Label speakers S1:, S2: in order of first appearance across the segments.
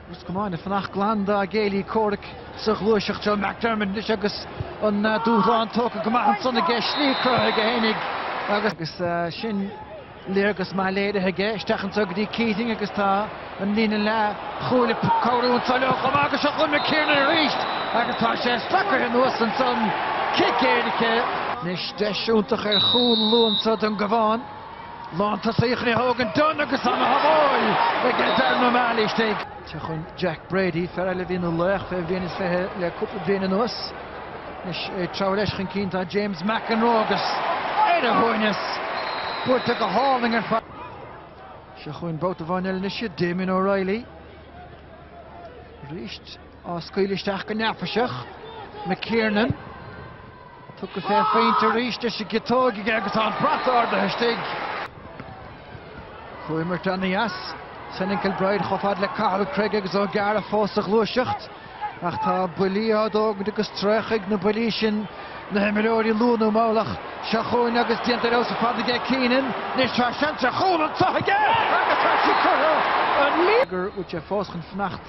S1: Ros Comáin ag fanacht glan dá gcéilí comhraic sa ghluaiseacht seo. McDermott anois agus an dúshlán tógtha go maith ansan aige, slí cruthaithe aige fhéinig agus sin léargas maith léirithe aige. Isteach anso go dtí Keating agus tá an líne leath chúil ag cabhrú anso leo chomh maith agus seo chugainn McKiernan arís agus tá sé sracaithe anuas ansan. Cic éirice. Anois deis iontach ar chúl luath anso don gCabhán. Lántosaí chun é a thógaint Dunne agus ana shábháil aige Darren O'Malley istigh. Seo chugainn Jack Brady, fear eile a bhí ina laoch fé bhliain is 20 le cúpla bliain anuas. Anois ag treabhadh leis chun cinn tá James McEnroe agus ar a shuaimhneas, buailte go hálainn ar fad. Seo chugainn babhta amháin eile anois Damien O'Reilly. Arís á scaoileadh isteach go neafaiseach. McKiernan. Tugtha fé phointe arís leis an gciotóg aige agus tá an brat ardaithe istigh. Comhimirt ana-dheas. Senan Kilbride chomh fada le Cathal Cregg agus O'Gara fós sa ghluaiseacht ach tá buillí á dtógaint agus traochfaidh na buillí sin na himreoirí luath nó mall ach seo chugainn agus déanta ar fheabhas ar fad aige Keenan. Anois tá seans ar chúl anseo aige agus tá sí curtha an líon. gur bhfuil sé fós chun fanacht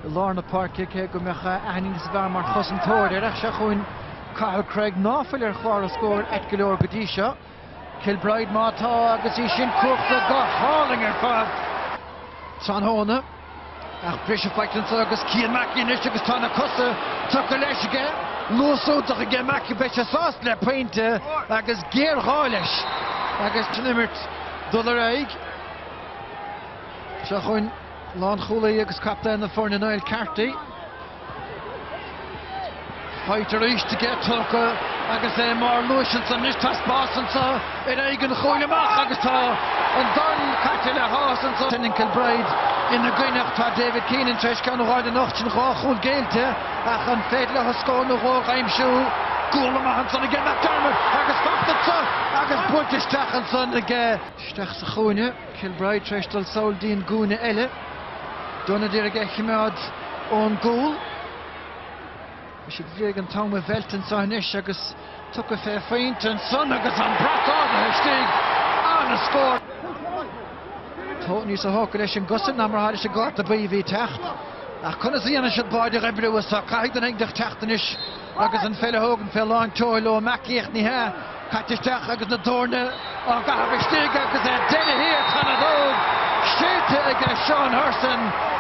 S1: i lár na páirce, cé go mbeadh aithne níos fearr mar chosantóir air. Ach seo chugainn Cathal Cregg, ná fuil ar chlár an scóir ait go leor go dtí seo. Kilbride má tá, agus í sin cuachta go hálainn ar fad. Tráthnóna, ach briseadh faighte anseo agus Cian Mackey anois agus tá na cosa tugtha leis aige. Luas iontach aige Mackey, beidh sé sásta le pointe agus géarghá leis agus an imirt dul ar aghaidh. Seo chugainn Lánchúlaí agus captaen na foirne Niall Carty. Faighte arís aige, tugtha agus é i mbarr luais ansan. Anois tá spás anso ar aghaidh an chúil amach agus tá an dorn caite le háthas anso. Senan Kilbride ina gcoinne ach tá David Keenan tar éis ceann a dh'fháil anocht, sin 2 chúl géillte ach an féidir leo scór nó dhó a aimsiú? Guala maith ansan aige McDermott agus fachta anso agus buailte isteach ansan aige. Isteach sa chúinne. Kilbride tar éis dul sall dtí an gcúinne eile. Dunne d'iarraidh é a choimeád ón gcúl. Tá siad ag iarraidh an t-am a mheilt anseo anois agus tugtha fé phointe ansan agus an brat ardaithe istigh. An-scór. Níosa thógtha leis an gcosaint ná mar atá leis an gcárta buí a bhí ag teacht. Ach conas a dhéanann siad báid a dh'oibriú is tá caithfidh duine éigin teacht anois agus an pheil a thógaint fé lán tseoil ó Mackey ach ní hea. Caite isteach agus na doirne á gcaitheamh istigh agus ar deireadh thiar tá an fheadóg séidte aige Seán Hurson.